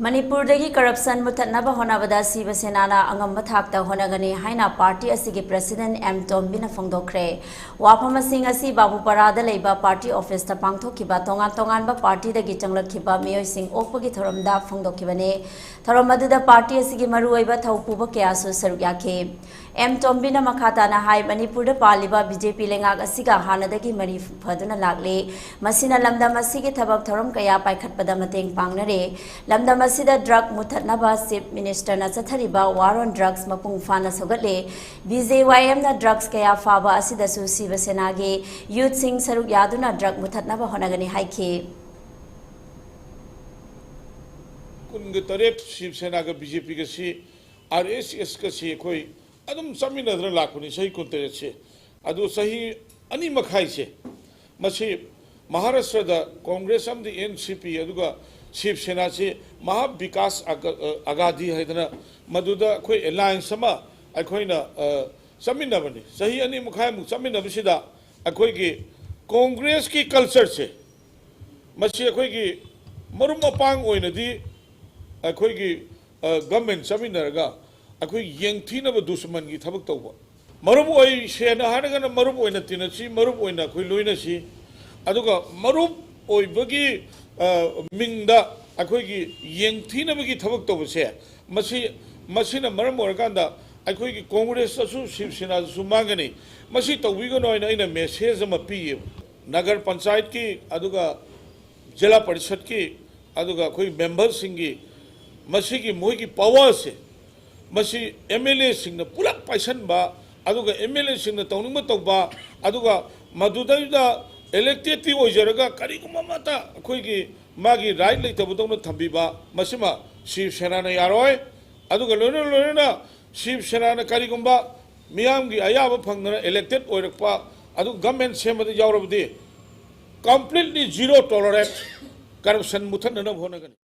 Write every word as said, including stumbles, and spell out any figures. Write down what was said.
ꯃꯅꯤꯄꯨꯔꯗꯒꯤ ꯀꯔꯞꯁꯟ ꯃꯨꯊꯠꯅꯕ ꯍꯣꯠꯅꯕꯗ ꯁꯤꯕ ꯁꯦꯅꯥꯅ ꯑꯉꯝꯕ ꯊꯥꯛꯇ ꯍꯣꯠꯅꯒꯅꯤ ꯍꯥꯏꯅ ꯄꯥꯔꯇꯤ ꯑꯁꯤꯒꯤ ꯄ꯭ꯔꯁꯤꯗꯦꯟꯠ ꯑꯦꯝ ꯇꯣꯝꯕꯤꯅ ꯐꯣꯡꯗꯣꯛꯈ꯭ꯔꯦ꯫ ꯋꯥꯐꯝ ꯑꯁꯤꯡ ꯑꯁꯤ ꯕꯥꯕꯨꯄꯥꯔꯥꯗ ꯂꯩꯕ ꯄꯥꯔꯇꯤ ꯑꯣꯐꯤꯁꯇ ꯄꯥꯡꯊꯣꯛꯈꯤꯕ ꯇꯣꯉꯥꯟ ꯇꯣꯉꯥꯟꯕ ꯄꯥꯔꯇꯤꯗꯒꯤ ꯆꯪꯂꯛꯈꯤꯕ ꯃꯤꯑꯣꯏꯁꯤꯡ ꯑꯣꯛꯄꯒꯤ ꯊꯧꯔꯝꯗ ꯐꯣꯡꯗꯣꯛꯈꯤꯕꯅꯤ꯫ ꯊꯧꯔꯝ ꯑꯗꯨꯗ ꯄꯥꯔꯇꯤ ꯑꯁꯤꯒꯤ ꯃꯔꯨꯑꯣꯏꯕ ꯊꯧꯄꯨꯕ ꯀꯌꯥꯁꯨ ꯁꯔꯨꯛ ꯌꯥꯈꯤ꯫ ꯑꯦꯝ ꯇꯣꯝꯕꯤꯅ ꯃꯈꯥ ꯇꯥꯅ ꯍꯥꯏ, ꯃꯅꯤꯄꯨꯔꯗ ꯄꯥꯜꯂꯤꯕ ꯕꯤ ꯖꯦ ꯄꯤ ꯂꯩꯉꯥꯛ ꯑꯁꯤꯒ ꯍꯥꯟꯅꯗꯒꯤ ꯃꯔꯤ ꯐꯗꯨꯅ ꯂꯥꯛꯂꯤ꯫ ꯃꯁꯤꯅ ꯂꯝꯗꯝ ꯑꯁꯤꯒꯤ ꯊꯕꯛ ꯊꯧꯔꯝ ꯀꯌꯥ ꯄꯥꯏꯈꯠꯄꯗ ꯃꯇꯦꯡ ꯄꯥꯡꯅꯔꯦ꯫ ꯂꯝꯗꯝ ꯑꯁꯤꯗ ꯗ꯭ꯔꯒ ꯃꯨꯊꯠꯅꯕ ꯆꯤꯐ ꯃꯤꯅꯤꯁꯇꯔꯅ ꯆꯠꯊꯔꯤꯕ ꯋꯥꯔ ꯑꯣꯟ ꯗ꯭ꯔꯒꯁ ꯃꯄꯨꯡ ꯐꯥꯅ ꯁꯧꯒꯠꯂꯦ꯫ ꯕꯤ ꯖꯦ ꯋꯥꯏ ꯑꯦꯝꯅ ꯗ꯭ꯔꯒꯁ ꯀꯌꯥ ꯐꯥꯕ ꯑꯁꯤꯗꯁꯨ ꯁꯤꯕ ꯁꯦꯅꯥꯒꯤ ꯌꯨꯠꯁꯤꯡ ꯁꯔꯨꯛ ꯌꯥꯗꯨꯅ ꯗ꯭ꯔꯒ ꯃꯨꯊꯠꯅꯕ ꯍꯣꯠꯅꯒꯅꯤ ꯍꯥꯏꯈꯤ꯫ ꯀꯨꯟꯒ ꯇꯔꯦꯠ ꯁꯤꯕ ꯁꯦꯅꯥꯒ ꯕꯤ ꯖꯦ ꯄꯤꯒꯁꯤ, ꯑꯥꯔ ꯑꯦꯁ ꯑꯦꯁꯀꯁꯤ ꯑꯩꯈꯣꯏ ꯑꯗꯨꯝ ꯆꯠꯃꯤꯟꯅꯗꯅ ꯂꯥꯛꯄꯅꯤ ꯆꯍꯤ ꯀꯨꯟꯇꯔꯦꯠꯁꯦ꯫ ꯑꯗꯨ ꯆꯍꯤ ꯑꯅꯤ ꯃꯈꯥꯏꯁꯦ ꯃꯁꯤ ꯃꯍꯥꯔꯥꯁꯇ꯭ꯔꯗ ꯀꯣꯡꯒ꯭ꯔꯦꯁ ꯑꯃꯗꯤ ꯑꯦꯟ ꯁꯤ ꯄꯤ, ꯑꯗꯨꯒ ꯁꯤꯕ ꯁꯦꯅꯥꯁꯤ ꯃꯍꯥ ꯕꯤꯀꯥꯁ ꯑꯒ-, ꯑ, ꯑꯒꯥꯗꯤ ꯍꯥꯏꯗꯅ ꯃꯗꯨꯗ ꯑꯩꯈꯣꯏ ꯑꯦꯂꯥꯏꯟꯁ ꯑꯃ ꯑꯩꯈꯣꯏꯅ, ꯑ, ꯆꯠꯃꯤꯟꯅꯕꯅꯤ꯫ ꯆꯍꯤ ꯑꯅꯤ ꯃꯈꯥꯏꯃꯨꯛ ꯆꯠꯃꯤꯟꯅꯕꯁꯤꯗ ꯑꯩꯈꯣꯏꯒꯤ ꯀꯣꯡꯒ꯭ꯔꯦꯁꯀꯤ ꯀꯜꯆꯔꯁꯦ ꯃꯁꯤ ꯑꯩꯈꯣꯏꯒꯤ ꯃꯔꯨꯞ ꯃꯄꯥꯡ ꯑꯣꯏꯅꯗꯤ ꯑꯩꯈꯣꯏꯒꯤ, ꯑ, ꯒꯚꯔꯟꯃꯦꯟꯠ ꯆꯠꯃꯤꯟꯅꯔꯒ ꯑꯩꯈꯣꯏ ꯌꯦꯡꯊꯤꯅꯕ ꯗꯨꯁꯃꯟꯒꯤ ꯊꯕꯛ ꯇꯧꯕ꯫ ꯃꯔꯨꯞ ꯑꯣꯏ, ꯁꯦꯡꯅ ꯍꯥꯏꯔꯒꯅ ꯃꯔꯨꯞ ꯑꯣꯏꯅ ꯇꯤꯟꯅꯁꯤ, ꯃꯔꯨꯞ ꯑꯣꯏꯅ ꯑꯩꯈꯣꯏ ꯂꯣꯏꯅꯁꯤ꯫ ꯑꯗꯨꯒ ꯃꯔꯨꯞ ꯑꯣꯏꯕꯒꯤ, ꯑ, ꯃꯤꯡꯗ ꯑꯩꯈꯣꯏꯒꯤ ꯌꯦꯡꯊꯤꯅꯕꯒꯤ ꯊꯕꯛ ꯇꯧꯕꯁꯦ, ꯃꯁꯤ, ꯃꯁꯤꯅ ꯃꯔꯝ ꯑꯣꯏꯔꯀꯥꯟꯗ ꯑꯩꯈꯣꯏꯒꯤ ꯀꯣꯡꯒ꯭ꯔꯦꯁꯇꯁꯨ ꯁꯤꯕ ꯁꯦꯅꯥꯗꯁꯨ ꯃꯥꯡꯒꯅꯤ꯫ ꯃꯁꯤ ꯇꯧꯕꯤꯒꯅꯨ ꯍꯥꯏꯅ ꯑꯩꯅ ꯃꯦꯁꯦꯖ ꯑꯃ ꯄꯤꯌꯦꯕ꯫ ꯅꯒꯔ ꯄꯟꯆꯥꯌꯠꯀꯤ, ꯑꯗꯨꯒ ꯖꯤꯂꯥ ꯄꯔꯤꯁꯠꯀꯤ, ꯑꯗꯨꯒ ꯑꯩꯈꯣꯏ ꯃꯦꯝꯕꯔꯁꯤꯡꯒꯤ ꯃꯁꯤꯒꯤ ꯃꯣꯏꯒꯤ ꯄꯋꯥꯔꯁꯦ, ꯃꯁꯤ ꯑꯦꯝ ꯑꯦꯜ ꯑꯦꯁꯤꯡꯅ ꯄꯨꯂꯞ ꯄꯥꯏꯁꯟꯕ, ꯑꯗꯨꯒ ꯑꯦꯝ ꯑꯦꯜ ꯑꯦꯁꯤꯡꯅ ꯇꯧꯅꯤꯡꯕ ꯇꯧꯕ, ꯑꯗꯨꯒ ꯃꯗꯨꯗꯩꯗ ꯏꯂꯦꯛꯇꯦꯠꯇꯤ ꯑꯣꯏꯖꯔꯒ ꯀꯔꯤꯒꯨꯝꯕ ꯑꯃꯠꯇ ꯑꯩꯈꯣꯏꯒꯤ ꯃꯥꯒꯤ ꯔꯥꯏꯠ ꯂꯩꯇꯕꯗꯧꯅ ꯊꯝꯕꯤꯕ, ꯃꯁꯤꯃ ꯁꯤꯕ ꯁꯦꯅꯥꯅ ꯌꯥꯔꯣꯏ꯫ ꯑꯗꯨꯒ ꯂꯣꯏꯅ ꯂꯣꯏꯅꯅ ꯁꯤꯕ ꯁꯦꯅꯥꯅ ꯀꯔꯤꯒꯨꯝꯕ ꯃꯤꯌꯥꯝꯒꯤ ꯑꯌꯥꯕ ꯐꯪꯗꯅ ꯏꯂꯦꯛꯇꯦꯠ ꯑꯣꯏꯔꯛꯄ, ꯑꯗꯨ ꯒꯚꯔꯟꯃꯦꯟꯠ ꯁꯦꯝꯕꯗ ꯌꯥꯎꯔꯕꯗꯤ completely zero tolerance, ꯀꯔꯞꯁꯟ ꯃꯨꯊꯠꯅꯅꯕ ꯍꯣꯠꯅꯒꯅꯤ꯫